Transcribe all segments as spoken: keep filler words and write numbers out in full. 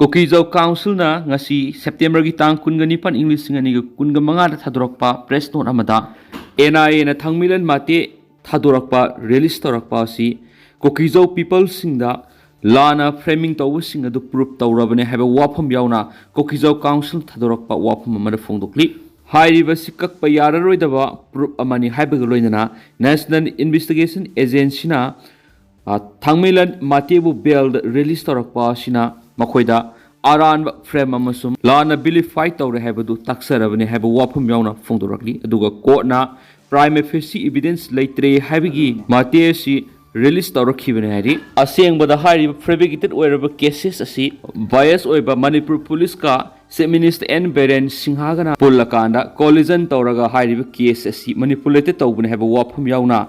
ꯀꯨꯀꯤꯖꯧ ꯀꯥꯎꯟꯁꯤꯜꯅ ꯉꯁꯤ ꯁꯦꯞꯇꯦꯝꯕꯔꯒꯤ ꯇꯥꯡ ꯀꯨꯟꯒ ꯅꯤꯄꯥꯟ, ꯏꯪ ꯂꯤꯁꯤꯡ ꯑꯅꯤꯒ ꯀꯨꯟꯒ ꯃꯉꯥꯗ ꯊꯥꯗꯣꯔꯛꯄ ꯄ꯭ꯔꯦꯁ ꯅꯣꯠ ꯑꯃꯗ, ꯑꯦꯟ ꯑꯥꯏ ꯑꯦꯅ ꯊꯥꯡꯃꯩꯂꯟ ꯃꯥꯇꯦ ꯊꯥꯗꯣꯔꯛꯄ, ꯔꯤꯂꯤꯁ ꯇꯧꯔꯛꯄ ꯑꯁꯤ ꯀꯨꯀꯤꯖꯧ ꯄꯤꯄꯜꯁꯤꯡꯗ ꯂꯥꯟꯅ ꯐ꯭ꯔꯦꯃꯤꯡ ꯇꯧꯕꯁꯤꯡ ꯑꯗꯨ ꯄ꯭ꯔꯨꯐ ꯇꯧꯔꯕꯅꯤ ꯍꯥꯏꯕ ꯋꯥꯐꯝ ꯌꯥꯎꯅ ꯀꯨꯀꯤꯖꯧ ꯀꯥꯎꯟꯁꯤꯜ ꯊꯥꯗꯣꯔꯛꯄ ꯋꯥꯐꯝ ꯑꯃꯗ ꯐꯣꯡꯗꯣꯛꯂꯤ꯫ ꯍꯥꯏꯔꯤꯕꯁꯤ ꯀꯛꯄ ꯌꯥꯔꯔꯣꯏꯗꯕ ꯄ꯭ꯔꯨꯐ ꯑꯃꯅꯤ ꯍꯥꯏꯕꯒ ꯂꯣꯏꯅꯅ ꯅꯦꯁꯅꯦꯜ ꯏꯟꯚꯦꯁꯇꯤꯒꯦꯁꯟ ꯑꯦꯖꯦꯟꯁꯤꯅ, ꯑ, ꯊꯥꯡꯃꯩꯂꯟ ꯃꯥꯇꯦꯕꯨ ꯕꯦꯜꯗ ꯔꯤꯂꯤꯁ ꯇꯧꯔꯛꯄ ꯑꯁꯤꯅ ꯃꯈꯣꯏꯗ ꯑꯔꯥꯟꯕ ꯐ꯭ꯔꯦꯝ ꯑꯃꯁꯨꯡ ꯂꯥꯟꯅ ꯚꯤꯂꯤꯐꯥꯏ ꯇꯧꯔꯦ ꯍꯥꯏꯕꯗꯨ ꯇꯥꯛꯆꯔꯕꯅꯤ ꯍꯥꯏꯕ ꯋꯥꯐꯝ ꯌꯥꯎꯅ ꯐꯣꯡꯗꯣꯔꯛꯂꯤ꯫ ꯑꯗꯨꯒ ꯀꯣꯔꯠꯅ ꯄ꯭ꯔꯥꯏꯃ ꯐꯦꯁꯤ ꯏꯚꯤꯗꯦꯟꯁ ꯂꯩꯇ꯭ꯔꯦ ꯍꯥꯏꯕꯒꯤ ꯃꯥꯇꯦ ꯑꯁꯤ ꯔꯤꯂꯤꯁ ꯇꯧꯔꯛꯈꯤꯕꯅꯤ ꯍꯥꯏꯔꯤ꯫ ꯑꯁꯦꯡꯕꯗ ꯍꯥꯏꯔꯤꯕ ꯐꯦꯕ꯭ꯔꯤꯀꯦꯇꯦꯠ ꯑꯣꯏꯔꯕ ꯀꯦꯁꯦꯁ ꯑꯁꯤ ꯕꯥꯏꯁ ꯑꯣꯏꯕ ꯃꯅꯤꯄꯨꯔ ꯄꯨꯂꯤꯁꯀ ꯆꯤꯐ ꯃꯤꯅꯤꯁꯇꯔ ꯑꯦꯟ ꯕꯤꯔꯦꯟ ꯁꯤꯡꯍꯒꯅ ꯄꯨꯜꯂꯀꯥꯟꯗ ꯀꯣꯂꯤꯖꯟ ꯇꯧꯔꯒ ꯍꯥꯏꯔꯤꯕ ꯀꯦꯁ ꯑꯁꯤ ꯃꯦꯅꯤꯄꯨꯂꯦꯇꯦꯠ ꯇꯧꯕꯅꯤ ꯍꯥꯏꯕ ꯋꯥꯐꯝ ꯌꯥꯎꯅ,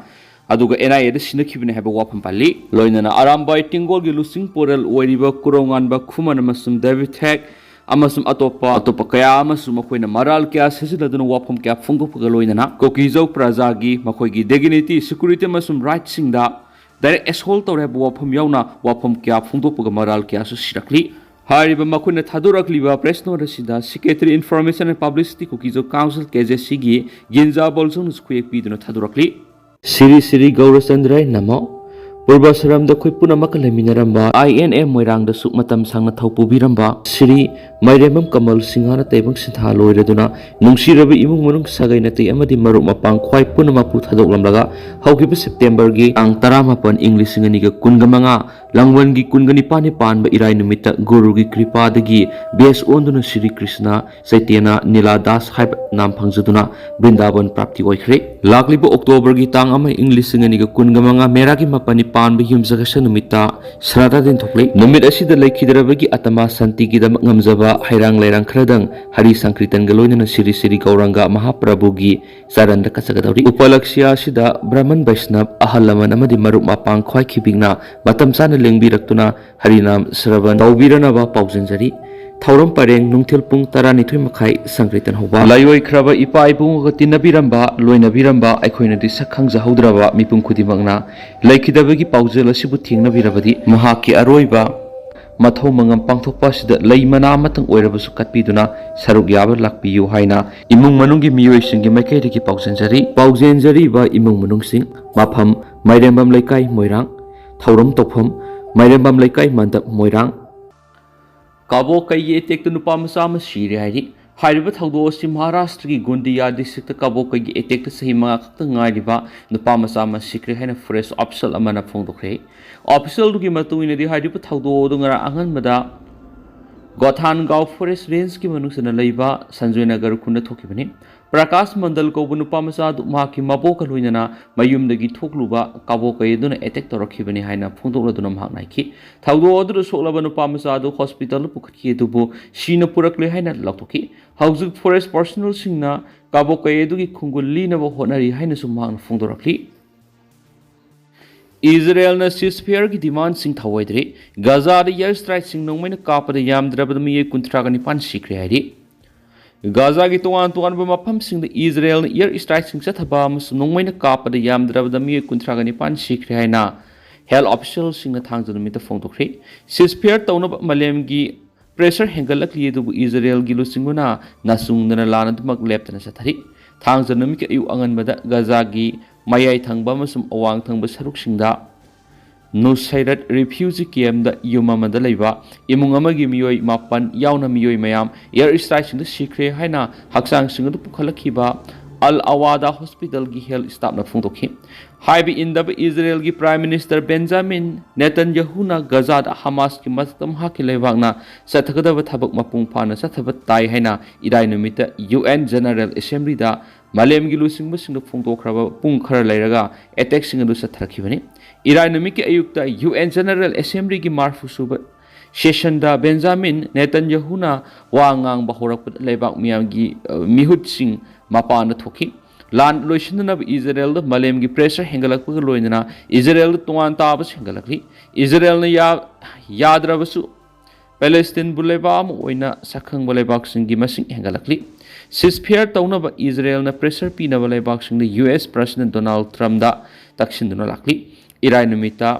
ꯑꯗꯨꯒ ꯑꯦꯟ ꯑꯥꯏ ꯑꯦꯗ ꯁꯤꯟꯅꯈꯤꯕꯅꯤ ꯍꯥꯏꯕ ꯋꯥꯐꯝ ꯄꯜꯂꯤ꯫ ꯂꯣꯏꯅꯅ ꯑꯔꯥꯝꯕꯥꯏ ꯇꯦꯡꯒꯣꯜꯒꯤ ꯂꯨꯆꯤꯡ ꯄꯨꯔꯦꯜ ꯑꯣꯏꯔꯤꯕ ꯀꯨꯔꯧꯉꯥꯟꯕ ꯈꯨꯃꯟ ꯑꯃꯁꯨꯡ ꯗꯦꯕꯤꯠ ꯍꯦꯛ ꯑꯃꯁꯨꯡ ꯑꯇꯣꯞꯄ, ꯑꯇꯣꯞꯄ ꯀꯌꯥ ꯑꯃꯁꯨ ꯃꯈꯣꯏꯅ ꯃꯔꯥꯜ ꯀꯌꯥ ꯁꯤꯖꯤꯟꯅꯗꯨꯅ ꯋꯥꯐꯝ ꯀꯌꯥ ꯐꯣꯡꯗꯣꯛꯄꯒ ꯂꯣꯏꯅꯅ ꯀꯨꯀꯤꯖꯧ ꯄ꯭ꯔꯖꯥꯒꯤ ꯃꯈꯣꯏꯒꯤ ꯗꯤꯒꯅꯤꯇꯤ, ꯁꯦꯀ꯭ꯌꯨꯔꯤꯇꯤ ꯑꯃꯁꯨꯡ ꯔꯥꯏꯠꯁꯤꯡꯗ ꯗꯥꯏꯔꯦꯛ ꯑꯦꯁꯣꯜ ꯇꯧꯔꯦ ꯍꯥꯏꯕ ꯋꯥꯐꯝ ꯌꯥꯎꯅ ꯋꯥꯐꯝ ꯀꯌꯥ ꯐꯣꯡꯗꯣꯛꯄꯒ ꯃꯔꯥꯜ ꯀꯌꯥꯁꯨ ꯁꯤꯔꯛꯂꯤ꯫ ꯍꯥꯏꯔꯤꯕ ꯃꯈꯣꯏꯅ ꯊꯥꯗꯣꯔꯛꯂꯤꯕ ꯄ꯭ꯔꯦꯁ ꯅꯣꯠ ꯑꯁꯤꯗ Secretary Information and Publicity Kuki Zo council, K J ꯁꯤꯒꯤ ꯒꯤꯟꯖꯥ ꯕꯣꯜꯁꯣꯡꯅꯁꯨ ꯈꯨꯌꯦꯛ ꯄꯤꯗꯨꯅ ꯊꯥꯗꯣꯔꯛꯂꯤ꯫ ꯁꯤꯔꯤ ꯁꯤꯔꯤ ꯒꯧꯔꯆꯟꯗ꯭ꯔ ꯅꯃꯣ꯫ ꯄꯨꯔꯕ ꯁꯔꯝꯗ ꯑꯩꯈꯣꯏ ꯄꯨꯝꯅꯃꯛꯀ ꯂꯩꯃꯤꯟꯅꯔꯝꯕ ꯑꯥꯏ ꯑꯦꯟ ꯑꯦ ꯃꯣꯏꯔꯥꯡꯗꯁꯨ ꯃꯇꯝ ꯁꯥꯡꯅ ꯊꯧ ꯄꯨꯕꯤꯔꯝꯕ ꯁꯤꯔꯤ ꯃꯥꯏꯔꯦꯝꯕꯝ ꯀꯃꯜ ꯁꯤꯡꯍꯅ ꯇꯥꯏꯕꯪ ꯁꯤꯟꯊꯥ ꯂꯣꯏꯔꯗꯨꯅ ꯅꯨꯡꯁꯤꯔꯕ ꯏꯃꯨꯡ ꯃꯅꯨꯡ, ꯁꯥꯒꯩ ꯅꯥꯇꯩ ꯑꯃꯗꯤ ꯃꯔꯨꯞ ꯃꯄꯥꯡ ꯈ꯭ꯋꯥꯏ ꯄꯨꯝꯅꯃꯛꯄꯨ ꯊꯥꯗꯣꯛꯂꯝꯂꯒ ꯍꯧꯈꯤꯕ ꯁꯦꯞꯇꯦꯝꯕꯔꯒꯤ ꯇꯥꯡ ꯇꯔꯥꯃꯥꯄꯟ, ꯏꯪ ꯂꯤꯁꯤꯡ ꯑꯅꯤꯒ ꯀꯨꯟꯒ ꯃꯉꯥ, ꯂꯥꯡꯕꯟꯒꯤ ꯀꯨꯟꯒ ꯅꯤꯄꯥꯟꯅꯤ ꯄꯥꯟꯕ ꯏꯔꯥꯏ ꯅꯨꯃꯤꯠꯇ ꯒꯨꯔꯨꯒꯤ ꯀ꯭ꯔꯤꯄꯥꯗꯒꯤ ꯕꯦꯁ ꯑꯣꯟꯗꯨꯅ ꯁꯤꯔꯤ ꯀ꯭ꯔꯤꯁꯅ ꯆꯩꯇꯟꯌ ꯅꯤꯂꯥ ꯗꯥꯁ ꯍꯥꯏꯕ ꯅꯥꯝ ꯐꯪꯖꯗꯨꯅ ꯕ꯭ꯔꯤꯟꯗꯥꯕꯟ ꯄ꯭ꯔꯥꯞꯇꯤ ꯑꯣꯏꯈ꯭ꯔꯦ꯫ ꯂꯥꯛꯂꯤꯕ ꯑꯣꯛꯇꯣꯕꯔꯒꯤ ꯇꯥꯡ ꯑꯃ, ꯏꯪ ꯂꯤꯁꯤꯡ ꯑꯅꯤꯒ ꯀꯨꯟꯒ ꯃꯉꯥ, ꯃꯦꯔꯥꯒꯤ ꯃꯥꯄꯟꯅꯤ ꯄꯥꯟꯕ ꯌꯨꯝꯁꯀꯩꯁ ꯅꯨꯃꯤꯠꯇ ꯁ꯭ꯔꯥꯗꯥ ꯂꯦꯟꯊꯣꯛꯂꯦ꯫ ꯅꯨꯃꯤꯠ ꯑꯁꯤꯗ ꯂꯩꯈꯤꯗ꯭ꯔꯕꯒꯤ ꯑꯇꯃꯥ ꯁꯥꯟꯇꯤꯒꯤꯗꯃꯛ ꯉꯝꯖꯕ ꯍꯩꯔꯥꯡ ꯂꯩꯔꯥꯡ ꯈꯔꯗꯪ ꯍꯔꯤ ꯁꯪꯀ꯭ꯔꯤꯇꯟꯒ ꯂꯣꯏꯅꯅ ꯁꯤꯔꯤ ꯁꯤꯔꯤ ꯒꯧꯔꯥꯡꯒ ꯃꯍꯥꯄ꯭ꯔꯚꯨꯒꯤ ꯆꯔꯟꯗ ꯀꯠꯆꯒꯗꯧꯔꯤ꯫ ꯎꯄꯂꯛꯁ꯭ꯌ ꯑꯁꯤꯗ ꯕ꯭ꯔꯍꯃꯟ ꯕꯩꯁꯅꯕ, ꯑꯍꯜ ꯂꯃꯟ ꯑꯃꯗꯤ ꯃꯔꯨꯞ ꯃꯄꯥꯡ ꯈ꯭ꯋꯥꯏ ꯈꯤꯕꯤꯛꯅ ꯃꯇꯝ ꯆꯥꯅ ꯂꯦꯡꯕꯤꯔꯛꯇꯨꯅ ꯍꯔꯤꯅꯥꯝ ꯁ꯭ꯔꯕꯟ ꯇꯧꯕꯤꯔꯅꯕ ꯄꯥꯎꯖꯦꯟꯖꯔꯤ꯫ ꯊꯧꯔꯝ ꯄꯔꯦꯡ ꯅꯨꯡꯊꯤꯜ ꯄꯨꯡ ꯇꯔꯥꯅꯤꯊꯣꯏ ꯃꯈꯥꯏ ꯁꯪꯀ꯭ꯔꯤꯇꯟ ꯍꯧꯕ꯫ ꯂꯥꯏꯑꯣꯏꯈ꯭ꯔꯕ ꯏꯄꯥ ꯏꯕꯨꯡꯒ ꯇꯤꯟꯅꯕꯤꯔꯝꯕ, ꯂꯣꯏꯅꯕꯤꯔꯝꯕ, ꯑꯩꯈꯣꯏꯅꯗꯤ ꯁꯛ ꯈꯪꯖꯍꯧꯗ꯭ꯔꯕ ꯃꯤꯄꯨꯝ ꯈꯨꯗꯤꯡꯃꯛꯅ ꯂꯩꯈꯤꯗꯕꯒꯤ ꯄꯥꯎꯖꯦꯜ ꯑꯁꯤꯕꯨ ꯊꯦꯡꯅꯕꯤꯔꯕꯗꯤ ꯃꯍꯥꯛꯀꯤ ꯑꯔꯣꯏꯕ ꯃꯊꯧ ꯃꯉꯝ ꯄꯥꯡꯊꯣꯛꯄ ꯑꯁꯤꯗ ꯂꯩ ꯃꯅꯥ ꯑꯃꯇꯪ ꯑꯣꯏꯔꯕꯁꯨ ꯀꯠꯄꯤꯗꯨꯅ ꯁꯔꯨꯛ ꯌꯥꯕ ꯂꯥꯛꯄꯤꯌꯨ ꯍꯥꯏꯅ ꯏꯃꯨꯡ ꯃꯅꯨꯡꯒꯤ ꯃꯤꯑꯣꯏꯁꯤꯡꯒꯤ ꯃꯥꯏꯀꯩꯗꯒꯤ ꯄꯥꯎꯖꯦꯟꯖꯔꯤ꯫ ꯄꯥꯎꯖꯦꯟꯖꯔꯤꯕ ꯏꯃꯨꯡ ꯃꯅꯨꯡꯁꯤꯡ: ꯃꯐꯝ: ꯃꯥꯏꯔꯦꯝꯕꯝ ꯂꯩꯀꯥꯏ, ꯃꯣꯏꯔꯥꯡ꯫ ꯊꯧꯔꯝ ꯇꯧꯐꯝ: ꯃꯥꯏꯔꯦꯝꯕꯝ ꯂꯩꯀꯥꯏ ꯃꯟꯗꯞ, ꯃꯣꯏꯔꯥꯡ꯫ ꯀꯥꯕꯣꯛ ꯀꯩꯒꯤ ꯑꯦꯇꯦꯛꯇ ꯅꯨꯄꯥ ꯃꯆꯥ ꯑꯃ ꯁꯤꯔꯦ ꯍꯥꯏꯔꯤ꯫ ꯍꯥꯏꯔꯤꯕ ꯊꯧꯗꯣꯛ ꯑꯁꯤ ꯃꯍꯥꯔꯥꯁꯇ꯭ꯔꯒꯤ ꯒꯣꯟꯗꯤꯌꯥ ꯗꯤꯁꯇ꯭ꯔꯤꯛꯇ ꯀꯥꯕꯣꯛ ꯀꯩꯒꯤ ꯑꯦꯇꯦꯛꯇ ꯆꯍꯤ ꯃꯉꯥ ꯈꯛꯇ ꯉꯥꯏꯔꯤꯕ ꯅꯨꯄꯥ ꯃꯆꯥ ꯑꯃ ꯁꯤꯈ꯭ꯔꯦ ꯍꯥꯏꯅ ꯐꯣꯔꯦꯁ ꯑꯣꯐꯤꯁꯤꯌꯦꯜ ꯑꯃꯅ ꯐꯣꯡꯗꯣꯛꯈ꯭ꯔꯦ꯫ ꯑꯣꯐꯤꯁꯤꯌꯦꯜꯗꯨꯒꯤ ꯃꯇꯨꯡ ꯏꯟꯅꯗꯤ ꯍꯥꯏꯔꯤꯕ ꯊꯧꯗꯣꯛ ꯑꯗꯨ ꯉꯔꯥꯡ ꯑꯉꯟꯕꯗ ꯒꯣꯊꯥꯟꯒꯥꯎ ꯐꯣꯔꯦꯁ ꯔꯦꯟꯖꯀꯤ ꯃꯅꯨꯡ ꯆꯟꯅ ꯂꯩꯕ ꯁꯟꯖꯣꯏ ꯅꯒꯔ ꯈꯨꯟꯗ ꯊꯣꯛꯈꯤꯕꯅꯤ꯫ ꯄ꯭ꯔꯀꯥꯁ ꯃꯟꯗꯜ ꯀꯧꯕ ꯅꯨꯄꯥ ꯃꯆꯥ ꯑꯗꯨ ꯃꯍꯥꯛꯀꯤ ꯃꯕꯣꯛꯀ ꯂꯣꯏꯅꯅ ꯃꯌꯨꯝꯗꯒꯤ ꯊꯣꯛꯂꯨꯕ ꯀꯥꯕꯣꯛ ꯀꯩ ꯑꯗꯨꯅ ꯑꯦꯇꯦꯛ ꯇꯧꯔꯛꯈꯤꯕꯅꯤ ꯍꯥꯏꯅ ꯐꯣꯡꯗꯣꯛꯂꯗꯨꯅ ꯃꯍꯥꯛꯅ ꯍꯥꯏꯈꯤ꯫ ꯊꯧꯗꯣꯛ ꯑꯗꯨꯗ ꯁꯣꯛꯂꯕ ꯅꯨꯄꯥ ꯃꯆꯥ ꯑꯗꯨ ꯍꯣꯁꯄꯤꯇꯥꯜꯗ ꯄꯨꯈꯠꯈꯤ, ꯑꯗꯨꯕꯨ ꯁꯤꯅ ꯄꯨꯔꯛꯂꯦ ꯍꯥꯏꯅ ꯂꯥꯎꯊꯣꯛꯈꯤ꯫ ꯍꯧꯖꯤꯛ ꯐꯣꯔꯦꯁ ꯄꯥꯔꯁꯣꯅꯦꯜꯁꯤꯡꯅ ꯀꯥꯕꯣꯛ ꯀꯩ ꯑꯗꯨꯒꯤ ꯈꯣꯡꯒꯨꯜ ꯂꯤꯅꯕ ꯍꯣꯠꯅꯔꯤ ꯍꯥꯏꯅꯁꯨ ꯃꯍꯥꯛꯅ ꯐꯣꯡꯗꯣꯔꯛꯂꯤ꯫ ꯏꯖꯔꯦꯜꯅ ꯁꯤꯖꯐꯤꯌꯔꯒꯤ ꯗꯤꯃꯥꯟꯁꯤꯡ ꯊꯧꯑꯣꯏꯗ꯭ꯔꯤ꯫ ꯒꯥꯖꯥꯗ ꯏꯌꯔ ꯁ꯭ꯇ꯭ꯔꯥꯏꯛꯁꯤꯡ ꯅꯣꯡꯃꯩꯅ ꯀꯥꯞꯄꯗ ꯌꯥꯝꯗ꯭ꯔꯕꯗ ꯃꯤꯑꯣꯏ ꯀꯨꯟꯊ꯭ꯔꯥꯒ ꯅꯤꯄꯥꯟ ꯁꯤꯈ꯭ꯔꯦ ꯍꯥꯏꯔꯤ꯫ ꯒꯥꯖꯥꯒꯤ ꯇꯣꯉꯥꯟ ꯇꯣꯉꯥꯟꯕ ꯃꯐꯝꯁꯤꯡꯗ ꯏꯖꯔꯦꯜꯅ ꯏꯌꯔ ꯁ꯭ꯇ꯭ꯔꯥꯏꯛꯁꯤꯡ ꯆꯠꯊꯕ ꯑꯃꯁꯨꯡ ꯅꯣꯡꯃꯩꯅ ꯀꯥꯞꯄꯗ ꯌꯥꯝꯗ꯭ꯔꯕꯗ ꯃꯤꯑꯣꯏ ꯀꯨꯟꯊ꯭ꯔꯥꯒ ꯅꯤꯄꯥꯟ ꯁꯤꯈ꯭ꯔꯦ ꯍꯥꯏꯅ ꯍꯦꯜꯊ ꯑꯣꯐꯤꯁꯤꯌꯦꯜꯁꯤꯡꯅ ꯊꯥꯡꯖ ꯅꯨꯃꯤꯠꯇ ꯐꯣꯡꯗꯣꯛꯈ꯭ꯔꯤ꯫ ꯁꯤꯖꯐꯤꯌꯔ ꯇꯧꯅꯕ ꯃꯥꯂꯦꯝꯒꯤ ꯄ꯭ꯔꯦꯁꯔ ꯍꯦꯟꯒꯠꯂꯛꯂꯤ, ꯑꯗꯨꯕꯨ ꯏꯖꯔꯦꯜꯒꯤ ꯂꯨꯆꯤꯡꯕꯅ ꯅꯥꯆꯨꯡꯗꯅ ꯂꯥꯟ ꯑꯗꯨꯃꯛ ꯂꯦꯞꯇꯅ ꯆꯠꯊꯔꯤ꯫ ꯊꯥꯡꯖ ꯅꯨꯃꯤꯠꯀꯤ ꯑꯌꯨꯛ ꯑꯉꯟꯕꯗ ꯒꯥꯖꯥꯒꯤ ꯃꯌꯥꯏ ꯊꯪꯕ ꯑꯃꯁꯨꯡ ꯑꯋꯥꯡ ꯊꯪꯕ ꯁꯔꯨꯛꯁꯤꯡꯗ ꯅꯨꯁꯩꯔꯠ ꯔꯤꯐ꯭ꯌꯨꯖꯤ ꯀꯦꯝꯗ ꯌꯨꯝ ꯑꯃꯗ ꯂꯩꯕ ꯏꯃꯨꯡ ꯑꯃꯒꯤ ꯃꯤꯑꯣꯏ ꯃꯥꯄꯟ ꯌꯥꯎꯅ ꯃꯤꯑꯣꯏ ꯃꯌꯥꯝ ꯏꯌꯔ ꯁ꯭ꯇ꯭ꯔꯥꯏꯛꯁꯤꯡꯗ ꯁꯤꯈ꯭ꯔꯦ ꯍꯥꯏꯅ ꯍꯛꯆꯥꯡꯁꯤꯡ ꯑꯗꯨ ꯄꯨꯈꯠꯂꯛꯈꯤꯕ ꯑꯜ ꯑꯋꯥꯗꯥ ꯍꯣꯁꯄꯤꯇꯥꯜꯒꯤ ꯍꯦꯜꯊ ꯁ꯭ꯇꯥꯐꯅ ꯐꯣꯡꯗꯣꯛꯈꯤ꯫ ꯍꯥꯏꯕ ꯏꯟꯗꯕ ꯏꯖꯔꯦꯜꯒꯤ ꯄ꯭ꯔꯥꯏꯝ ꯃꯤꯅꯤꯁꯇꯔ ꯕꯦꯟꯖꯥꯃꯤꯟ ꯅꯦꯇꯟꯌꯥꯍꯨꯅ ꯒꯥꯖꯥꯗ ꯍꯃꯥꯁꯀꯤ ꯃꯊꯛꯇ ꯃꯍꯥꯛꯀꯤ ꯂꯩꯕꯥꯛꯅ ꯆꯠꯊꯒꯗꯕ ꯊꯕꯛ ꯃꯄꯨꯡ ꯐꯥꯅ ꯆꯠꯊꯕ ꯇꯥꯏ ꯍꯥꯏꯅ ꯏꯔꯥꯏ ꯅꯨꯃꯤꯠꯇ ꯌꯨ ꯑꯦꯟ ꯖꯦꯅꯔꯦꯜ ꯑꯦꯁꯦꯝꯕ꯭ꯂꯤꯗ ꯃꯥꯂꯦꯝꯒꯤ ꯂꯨꯆꯤꯡꯕꯁꯤꯡꯗ ꯐꯣꯡꯗꯣꯛꯈ꯭ꯔꯕ ꯄꯨꯡ ꯈꯔ ꯂꯩꯔꯒ ꯑꯦꯇꯦꯛꯁꯤꯡ ꯑꯗꯨ ꯆꯠꯊꯔꯛꯈꯤꯕꯅꯤ꯫ ꯏꯔꯥꯏ ꯅꯨꯃꯤꯠꯀꯤ ꯑꯌꯨꯛꯇ ꯌꯨ ꯑꯦꯟ ꯖꯦꯅꯔꯦꯜ ꯑꯦꯁꯦꯝꯕ꯭ꯂꯤꯒꯤ ꯃꯔꯐꯨ ꯁꯨꯕ ꯁꯦꯁꯟꯗ ꯕꯦꯟꯖꯥꯃꯤꯟ ꯅꯦꯇꯟꯌꯥꯍꯨꯅ ꯋꯥ ꯉꯥꯡꯕ ꯍꯧꯔꯛꯄꯗ ꯂꯩꯕꯥꯛ ꯃꯤꯌꯥꯝꯒꯤ, ꯑ, ꯃꯤꯍꯨꯠꯁꯤꯡ ꯃꯄꯥꯟꯗ ꯊꯣꯛꯈꯤ꯫ ꯂꯥꯟ ꯂꯣꯏꯁꯤꯟꯅꯅꯕ ꯏꯖꯔꯦꯜꯗ ꯃꯥꯂꯦꯝꯒꯤ ꯄ꯭ꯔꯦꯁꯔ ꯍꯦꯟꯒꯠꯂꯛꯄꯒ ꯂꯣꯏꯅꯅ ꯏꯖꯔꯦꯜꯗ ꯇꯣꯉꯥꯟ ꯇꯥꯕꯁꯨ ꯍꯦꯟꯒꯠꯂꯛꯂꯤ꯫ ꯏꯖꯔꯦꯜꯅ ꯌꯥ-, ꯌꯥꯗ꯭ꯔꯕꯁꯨ ꯄꯦꯂꯦꯁꯇꯤꯟꯕꯨ ꯂꯩꯕꯥꯛ ꯑꯃ ꯑꯣꯏꯅ ꯁꯛꯈꯪꯕ ꯂꯩꯕꯥꯛꯁꯤꯡꯒꯤ ꯃꯁꯤꯡ ꯍꯦꯟꯒꯠꯂꯛꯂꯤ꯫ ꯁꯤꯖꯐꯤꯌꯔ ꯇꯧꯅꯕ ꯏꯖꯔꯦꯜꯅ ꯄ꯭ꯔꯦꯁꯔ ꯄꯤꯅꯕ ꯂꯩꯕꯥꯛꯁꯤꯡꯗ ꯌꯨ ꯑꯦꯁ ꯄ꯭ꯔꯁꯤꯗꯦꯟ ꯗꯣꯅꯥꯜꯗ ꯇ꯭ꯔꯝꯞꯗ ꯇꯛꯁꯤꯟꯗꯨꯅ ꯂꯥꯛꯂꯤ꯫ ꯏꯔꯥꯏ ꯅꯨꯃꯤꯠꯇ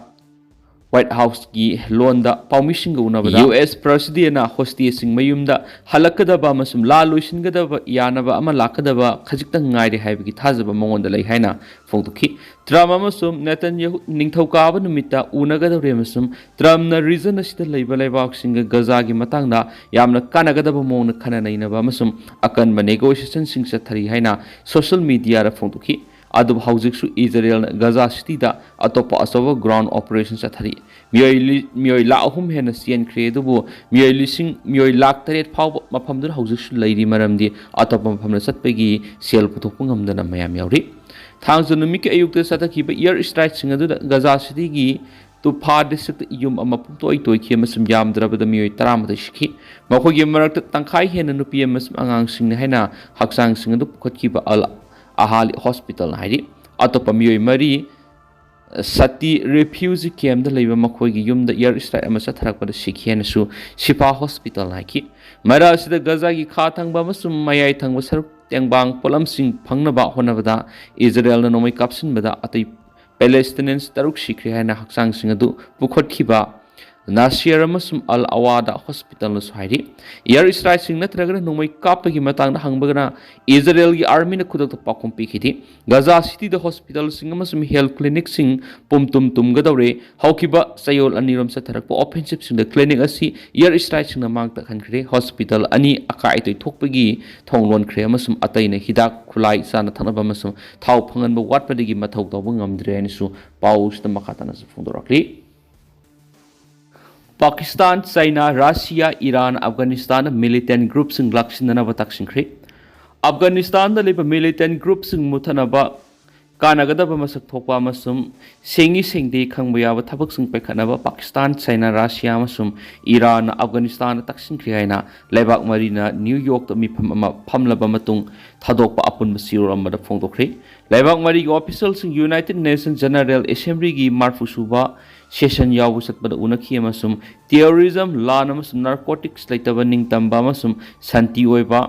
ꯋꯥꯏꯠ ꯍꯥꯎꯁꯀꯤ ꯂꯣꯟꯗ ꯄꯥꯎꯃꯤꯁꯤꯡꯒ ꯎꯅꯕꯗ ꯌꯨ ꯑꯦꯁ ꯄ꯭ꯔꯁꯤꯗꯦꯟꯅ ꯍꯣꯁꯇꯦꯖꯁꯤꯡ ꯃꯌꯨꯝꯗ ꯍꯜꯂꯛꯀꯗꯕ ꯑꯃꯁꯨꯡ ꯂꯥ ꯂꯣꯏꯁꯤꯟꯒꯗꯕ ꯌꯥꯅꯕ ꯑꯃ ꯂꯥꯛꯀꯗꯕ ꯈꯖꯤꯛꯇꯪ ꯉꯥꯏꯔꯦ ꯍꯥꯏꯕꯒꯤ ꯊꯥꯖꯕ ꯃꯉꯣꯟꯗ ꯂꯩ ꯍꯥꯏꯅ ꯐꯣꯡꯗꯣꯛꯈꯤ꯫ ꯇ꯭ꯔꯝꯞ ꯑꯃꯁꯨꯡ ꯅꯦꯇꯟꯌꯥꯍꯨ ꯅꯤꯡꯊꯧꯀꯥꯕ ꯅꯨꯃꯤꯠꯇ ꯎꯅꯒꯗꯧꯔꯤ ꯑꯃꯁꯨꯡ ꯇ꯭ꯔꯝꯞꯅ ꯔꯤꯖꯟ ꯑꯁꯤꯗ ꯂꯩꯕ ꯂꯩꯕꯥꯛꯁꯤꯡꯒ ꯒꯖꯥꯒꯤ ꯃꯇꯥꯡꯗ ꯌꯥꯝꯅ ꯀꯥꯟꯅꯒꯗꯕ ꯃꯑꯣꯡꯗ ꯈꯟꯅ ꯅꯩꯅꯕ ꯑꯃꯁꯨꯡ ꯑꯀꯟꯕ ꯅꯦꯒꯣꯁꯤꯌꯦꯁꯟꯁꯤꯡ ꯆꯠꯊꯔꯤ ꯍꯥꯏꯅ ꯁꯣꯁꯤꯌꯦꯜ ꯃꯤꯗꯤꯌꯥꯗ ꯐꯣꯡꯗꯣꯛꯈꯤ꯫ ꯑꯗꯨꯕꯨ ꯍꯧꯖꯤꯛꯁꯨ ꯏꯖꯔꯦꯜꯅ ꯒꯖꯥ ꯁꯤꯇꯤꯗ ꯑꯇꯣꯞꯄ ꯑꯆꯧꯕ ꯒ꯭ꯔꯥꯎꯟ ꯑꯣꯄꯔꯦꯁꯟ ꯆꯠꯊꯔꯤ꯫ ꯃꯤꯑꯣꯏ ꯂꯤ-, ꯃꯤꯑꯣꯏ ꯂꯥꯈ ꯑꯍꯨꯝ ꯍꯦꯟꯅ ꯆꯦꯟꯈ꯭ꯔꯦ, ꯑꯗꯨꯕꯨ ꯃꯤꯑꯣꯏ ꯂꯤꯁꯤꯡ, ꯃꯤꯑꯣꯏ ꯂꯥꯈ ꯇꯔꯦꯠ ꯐꯥꯎꯕ ꯃꯐꯝꯗꯨꯗ ꯍꯧꯖꯤꯛꯁꯨ ꯂꯩꯔꯤ, ꯃꯔꯝꯗꯤ ꯑꯇꯣꯞꯄ ꯃꯐꯝꯗ ꯆꯠꯄꯒꯤ ꯁꯦꯜ ꯄꯨꯊꯣꯛꯄ ꯉꯝꯗꯅ ꯃꯌꯥꯝ ꯌꯥꯎꯔꯤ꯫ ꯊꯥꯡꯖ ꯅꯨꯃꯤꯠꯀꯤ ꯑꯌꯨꯛꯇ ꯆꯠꯊꯈꯤꯕ ꯏꯌꯔ ꯏꯁꯇ꯭ꯔꯥꯏꯛꯁꯤꯡ ꯑꯗꯨꯗ ꯒꯖꯥ ꯁꯤꯇꯤꯒꯤ ꯇꯨꯐꯥ ꯗꯤꯁꯇ꯭ꯔꯤꯛꯇ ꯌꯨꯝ ꯑꯃ ꯄꯨꯡꯇꯣꯏ ꯇꯣꯏꯈꯤ ꯑꯃꯁꯨꯡ ꯌꯥꯝꯗ꯭ꯔꯕꯗ ꯃꯤꯑꯣꯏ ꯇꯔꯥꯃꯥꯊꯣꯏ ꯁꯤꯈꯤ꯫ ꯃꯈꯣꯏꯒꯤ ꯃꯔꯛꯇ ꯇꯪꯈꯥꯏ ꯍꯦꯟꯅ ꯅꯨꯄꯤ ꯑꯃꯁꯨꯡ ꯑꯉꯥꯡꯁꯤꯡꯅꯤ ꯍꯥꯏꯅ ꯍꯛꯆꯥꯡꯁꯤꯡ ꯑꯗꯨ ꯄꯨꯈꯠꯈꯤꯕ ꯑꯜ ꯑꯍꯥꯂꯤ ꯍꯣꯁꯄꯤꯇꯥꯜꯅ ꯍꯥꯏꯔꯤ꯫ ꯑꯇꯣꯞꯄ ꯃꯤꯑꯣꯏ ꯃꯔꯤ ꯁꯇꯤ ꯔꯤꯐ꯭ꯌꯨꯖꯤ ꯀꯦꯝꯗ ꯂꯩꯕ ꯃꯈꯣꯏꯒꯤ ꯌꯨꯝꯗ ꯏꯌꯔ ꯏꯁꯇ꯭ꯔꯥꯏꯛ ꯑꯃ ꯆꯠꯊꯔꯛꯄꯗ ꯁꯤꯈꯤ ꯍꯥꯏꯅꯁꯨ ꯁꯤꯐꯥ ꯍꯣꯁꯄꯤꯇꯥꯜꯅ ꯍꯥꯏꯈꯤ꯫ ꯃꯔꯛ ꯑꯁꯤꯗ ꯒꯖꯥꯒꯤ ꯈꯥ ꯊꯪꯕ ꯑꯃꯁꯨꯡ ꯃꯌꯥꯏ ꯊꯪꯕ ꯁꯔꯨꯛ ꯇꯦꯡꯕꯥꯡ ꯄꯣꯠꯂꯝꯁꯤꯡ ꯐꯪꯅꯕ ꯍꯣꯠꯅꯕꯗ ꯏꯖꯔꯦꯜꯅ ꯅꯣꯡꯃꯩ ꯀꯥꯞꯁꯤꯟꯕꯗ ꯑꯇꯩ ꯄꯦꯂꯦꯁꯇꯤꯅꯤꯌꯟꯁ ꯇꯔꯨꯛ ꯁꯤꯈ꯭ꯔꯦ ꯍꯥꯏꯅ ꯍꯛꯆꯥꯡꯁꯤꯡ ꯑꯗꯨ ꯄꯨꯈꯠꯈꯤꯕ ꯅꯥꯁꯤꯌꯔ ꯑꯃꯁꯨꯡ ꯑꯜ ꯑꯋꯥꯗ ꯍꯣꯁꯄꯤꯇꯥꯜꯅꯁꯨ ꯍꯥꯏꯔꯤ꯫ ꯏꯌꯔ ꯏꯁꯇ꯭ꯔꯥꯏꯛꯁꯤꯡ ꯅꯠꯇ꯭ꯔꯒꯅ ꯅꯣꯡꯃꯩ ꯀꯥꯞꯄꯒꯤ ꯃꯇꯥꯡꯗ ꯍꯪꯕꯒꯅ ꯏꯖꯔꯦꯜꯒꯤ ꯑꯥꯔꯃꯤꯅ ꯈꯨꯗꯛꯇ ꯄꯥꯎꯈꯨꯝ ꯄꯤꯈꯤꯗꯦ꯫ ꯒꯖꯥ ꯁꯤꯇꯤꯗ ꯍꯣꯁꯄꯤꯇꯥꯜꯁꯤꯡ ꯑꯃꯁꯨꯡ ꯍꯦꯜꯊ ꯀ꯭ꯂꯤꯅꯤꯛꯁꯤꯡ ꯄꯨꯝ ꯇꯨꯝ ꯇꯨꯝꯒꯗꯧꯔꯦ꯫ ꯍꯧꯈꯤꯕ ꯆꯌꯣꯜ ꯑꯅꯤꯔꯣꯝ ꯆꯠꯊꯔꯛꯄ ꯑꯣꯐꯦꯟꯁꯤꯞꯁꯤꯡꯗ ꯀ꯭ꯂꯤꯅꯤꯛ ꯑꯁꯤ ꯏꯌꯔ ꯏꯁꯇ꯭ꯔꯥꯏꯛꯁꯤꯡꯅ ꯃꯥꯡ ꯇꯥꯛꯍꯟꯈ꯭ꯔꯦ꯫ ꯍꯣꯁꯄꯤꯇꯥꯜ ꯑꯅꯤ ꯑꯀꯥꯏ ꯑꯇꯣꯏ ꯊꯣꯛꯄꯒꯤ ꯊꯣꯡ ꯂꯣꯟꯈ꯭ꯔꯦ ꯑꯃꯁꯨꯡ ꯑꯇꯩꯅ ꯍꯤꯗꯥꯛ, ꯈꯨꯠꯂꯥꯏ, ꯆꯥꯅ ꯊꯛꯅꯕ ꯑꯃꯁꯨꯡ ꯊꯥꯎ ꯐꯪꯍꯟꯕ ꯋꯥꯠꯄꯗꯒꯤ ꯃꯊꯧ ꯇꯧꯕ ꯉꯝꯗ꯭ꯔꯦ ꯍꯥꯏꯅꯁꯨ ꯄꯥꯎꯁꯤꯗ ꯃꯈꯥ ꯇꯥꯅꯁꯨ ꯐꯣꯡꯗꯣꯔꯛꯂꯤ꯫ ꯄꯥꯀꯤꯁꯇꯥꯟ, ꯆꯥꯏꯅꯥ, ꯔꯁꯤꯌꯥ, ꯏꯔꯥꯟ, ꯑꯐꯒꯥꯅꯤꯁꯇꯥꯟꯗ ꯃꯤꯂꯤꯇꯦꯟ ꯒ꯭ꯔꯨꯞꯁꯤꯡ ꯂꯥꯛꯁꯤꯟꯅꯅꯕ ꯇꯛꯁꯤꯟꯈ꯭ꯔꯦ꯫ ꯑꯐꯒꯥꯅꯤꯁꯇꯥꯟꯗ ꯂꯩꯕ ꯃꯤꯂꯤꯇꯦꯟ ꯒ꯭ꯔꯨꯞꯁꯤꯡ ꯃꯨꯠꯊꯠꯅꯕ ꯀꯥꯟꯅꯒꯗꯕ ꯃꯁꯛ ꯊꯣꯛꯄ ꯑꯃꯁꯨꯡ ꯁꯦꯡꯏ ꯁꯦꯡꯗꯦ ꯈꯪꯕ ꯌꯥꯕ ꯊꯕꯛꯁꯤꯡ ꯄꯥꯏꯈꯠꯅꯕ ꯄꯥꯀꯤꯁꯇꯥꯟ, ꯆꯥꯏꯅꯥ, ꯔꯁꯤꯌꯥ ꯑꯃꯁꯨꯡ ꯏꯔꯥꯟꯅ ꯑꯐꯒꯥꯅꯤꯁꯇꯥꯟꯗ ꯇꯛꯁꯤꯟꯈ꯭ꯔꯦ ꯍꯥꯏꯅ ꯂꯩꯕꯥꯛ ꯃꯔꯤꯅ ꯅ꯭ꯌꯨ ꯌꯣꯔꯛꯇ ꯃꯤꯐꯝ ꯑꯃ ꯐꯝꯂꯕ ꯃꯇꯨꯡ ꯊꯥꯗꯣꯛꯄ ꯑꯄꯨꯟꯕ ꯆꯦꯔꯣꯜ ꯑꯃꯗ ꯐꯣꯡꯗꯣꯛꯈ꯭ꯔꯦ꯫ ꯂꯩꯕꯥꯛ ꯃꯔꯤꯒꯤ ꯑꯣꯐꯤꯁꯤꯌꯦꯜꯁꯤꯡ ꯌꯨꯅꯥꯏꯇꯦꯗ ꯅꯦꯁꯟ ꯖꯦꯅꯔꯦꯜ ꯑꯦꯁꯦꯝꯕ꯭ꯂꯤꯒꯤ ꯃꯔꯐꯨ ꯁꯨꯕ ꯁꯦꯁꯟ ꯌꯥꯎꯕ ꯆꯠꯄꯗ ꯎꯅꯈꯤ ꯑꯃꯁꯨꯡ ꯇꯦꯔꯣꯔꯤꯖꯝ, ꯂꯥꯟ ꯑꯃꯁꯨꯡ ꯅꯥꯔꯀꯣꯇꯤꯛꯁ ꯂꯩꯇꯕ ꯅꯤꯡꯇꯝꯕ ꯑꯃꯁꯨꯡ ꯁꯥꯟꯇꯤ ꯑꯣꯏꯕ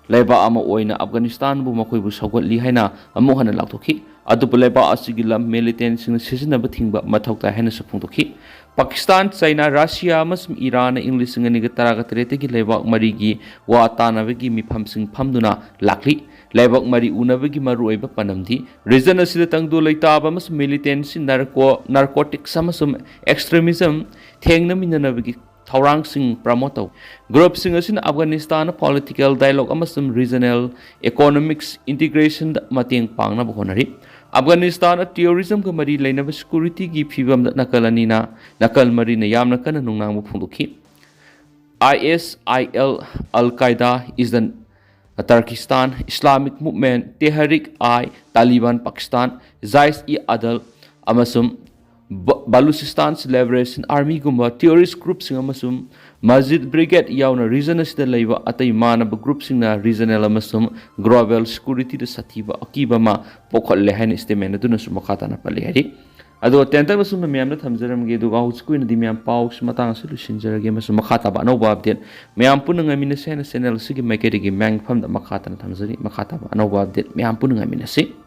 ꯂꯩꯕꯥꯛ ꯑꯃ ꯑꯣꯏꯅ ꯑꯐꯒꯥꯅꯤꯁꯇꯥꯟꯕꯨ ꯃꯈꯣꯏꯕꯨ ꯁꯧꯒꯠꯂꯤ ꯍꯥꯏꯅ ꯑꯃꯨꯛ ꯍꯟꯅ ꯂꯥꯎꯊꯣꯛꯈꯤ꯫ ꯑꯗꯨꯕꯨ ꯂꯩꯕꯥꯛ ꯑꯁꯤꯒꯤ ꯂꯝ ꯃꯤꯂꯤꯇꯦꯟꯁꯤꯡꯅ ꯁꯤꯖꯤꯟꯅꯕ ꯊꯤꯡꯕ ꯃꯊꯧ ꯇꯥꯏ ꯍꯥꯏꯅꯁꯨ ꯐꯣꯡꯗꯣꯛꯈꯤ꯫ ꯄꯥꯀꯤꯁꯇꯥꯟ, ꯆꯥꯏꯅꯥ, ꯔꯁꯤꯌꯥ ꯑꯃꯁꯨꯡ ꯏꯔꯥꯟꯅ ꯏꯪ ꯂꯤꯁꯤꯡ ꯑꯅꯤꯒ ꯇꯔꯥꯒ ꯇꯔꯦꯠꯇꯒꯤ ꯂꯩꯕꯥꯛ ꯃꯔꯤꯒꯤ ꯋꯥ ꯇꯥꯅꯕꯒꯤ ꯃꯤꯐꯝꯁꯤꯡ ꯐꯝꯗꯨꯅ ꯂꯥꯛꯂꯤ꯫ ꯂꯩꯕꯥꯛ ꯃꯔꯤ ꯎꯅꯕꯒꯤ ꯃꯔꯨꯑꯣꯏꯕ ꯄꯥꯟꯗꯝꯗꯤ ꯔꯤꯖꯟ ꯑꯁꯤꯗ ꯇꯪꯗꯨ ꯂꯩꯇꯥꯕ ꯑꯃꯁꯨꯡ ꯃꯤꯂꯤꯇꯦꯟꯁꯤ, ꯅꯥꯔꯀꯣ-, ꯅꯥꯔꯀꯣꯇꯤꯛꯁ ꯑꯃꯁꯨꯡ ꯑꯦꯛꯁꯇ꯭ꯔꯤꯃꯤꯖꯝ ꯊꯦꯡꯅꯃꯤꯟꯅꯅꯕꯒꯤ ꯊꯧꯔꯥꯡꯁꯤꯡ ꯄ꯭ꯔꯃꯣꯠ ꯇꯧ꯫ ꯒ꯭ꯔꯨꯞꯁꯤꯡ ꯑꯁꯤꯅ ꯑꯐꯒꯥꯅꯤꯁꯇꯥꯟꯗ ꯄꯣꯂꯤꯇꯤꯀꯦꯜ ꯗꯥꯏꯂꯣꯒ ꯑꯃꯁꯨꯡ ꯔꯤꯖꯅꯦꯜ ꯏꯀꯣꯅꯣꯃꯤꯛꯁ ꯏꯟꯇꯤꯒ꯭ꯔꯦꯁꯟꯗ ꯃꯇꯦꯡ ꯄꯥꯡꯅꯕ ꯍꯣꯠꯅꯔꯤ꯫ ꯑꯐꯒꯥꯅꯤꯁꯇꯥꯟꯗ ꯇꯦꯔꯣꯔꯤꯖꯝꯒ ꯃꯔꯤ ꯂꯩꯅꯕ ꯁꯦꯀ꯭ꯌꯨꯔꯤꯇꯤꯒꯤ ꯐꯤꯕꯝꯗ ꯅꯥꯀꯜ ꯑꯅꯤꯅ, ꯅꯥꯀꯜ ꯃꯔꯤꯅ ꯌꯥꯝꯅ ꯀꯟꯅ ꯅꯨꯡꯅꯥꯡꯕ ꯐꯣꯡꯗꯣꯛꯈꯤ꯫ ꯑꯥꯏ ꯑꯦꯁ ꯑꯥꯏ ꯑꯦꯜ, ꯑꯜ ꯀꯥꯏꯗꯥ, ꯏꯁ ꯗ ꯇꯔꯀꯤꯁꯇꯥꯟ, ꯏꯁꯂꯥꯃꯤꯛ ꯃꯨꯚꯃꯦꯟꯠ, ꯇꯦꯍꯔꯤꯛ ꯑꯥꯏ ꯇꯥꯂꯤꯕꯥꯟ ꯄꯥꯀꯤꯁꯇꯥꯟ, ꯖꯥꯏꯁ ꯏ ꯑꯗꯜ ꯑꯃꯁꯨꯡ ꯕ-, ꯕꯂꯨꯆꯤꯁꯇꯥꯟ ꯂꯤꯕꯔꯦꯁꯟ ꯑꯥꯔꯃꯤꯒꯨꯝꯕ ꯇꯦꯔꯣꯔꯤꯁ ꯒ꯭ꯔꯨꯞꯁꯤꯡ ꯑꯃꯁꯨꯡ ꯃꯁꯖꯤꯗ ꯕ꯭ꯔꯤꯒꯦꯗ ꯌꯥꯎꯅ ꯔꯤꯖꯟ ꯑꯁꯤꯗ ꯂꯩꯕ ꯑꯇꯩ ꯃꯥꯟꯅꯕ ꯒ꯭ꯔꯨꯞꯁꯤꯡꯅ ꯔꯤꯖꯅꯦꯜ ꯑꯃꯁꯨꯡ ꯒ꯭ꯂꯣꯕꯦꯜ ꯁꯦꯀ꯭ꯌꯨꯔꯤꯇꯤꯗ ꯁꯥꯊꯤꯕ ꯑꯀꯤꯕ ꯑꯃ ꯄꯣꯛꯍꯜꯂꯦ ꯍꯥꯏꯅ ꯁ꯭ꯇꯦꯠꯃꯦꯟꯠ ꯑꯗꯨꯅꯁꯨ ꯃꯈꯥ ꯇꯥꯅ ꯄꯜꯂꯤ ꯍꯥꯏꯔꯤ꯫ ꯑꯗꯣ ꯇꯦꯟꯇꯛꯅ ꯁꯨꯝꯅ ꯃꯌꯥꯝꯗ ꯊꯝꯖꯔꯝꯒꯦ, ꯑꯗꯨꯒ ꯍꯧꯖꯤꯛꯀꯤ ꯑꯣꯏꯅꯗꯤ ꯃꯌꯥꯝ ꯄꯥꯎꯁꯤ ꯃꯇꯥꯡ ꯑꯁꯤ ꯂꯣꯏꯁꯤꯟꯖꯔꯒꯦ ꯑꯃꯁꯨꯡ ꯃꯈꯥ ꯇꯥꯕ ꯑꯅꯧꯕ ꯑꯞꯗꯦꯠ ꯃꯌꯥꯝ ꯄꯨꯟꯅ ꯉꯥꯏꯃꯤꯟꯅꯁꯦ ꯍꯥꯏꯅ ꯆꯦꯅꯦꯜ ꯑꯁꯤꯒꯤ ꯃꯥꯏꯀꯩꯗꯒꯤ ꯃꯌꯥꯝꯒꯤ ꯃꯐꯝꯗ ꯃꯈꯥ ꯇꯥꯅ ꯊꯝꯖꯔꯤ꯫ ꯃꯈꯥ ꯇꯥꯕ ꯑꯅꯧꯕ ꯑꯞꯗꯦꯠ ꯃꯌꯥꯝ ꯄꯨꯟꯅ ꯉꯥꯏꯃꯤꯟꯅꯁꯤ꯫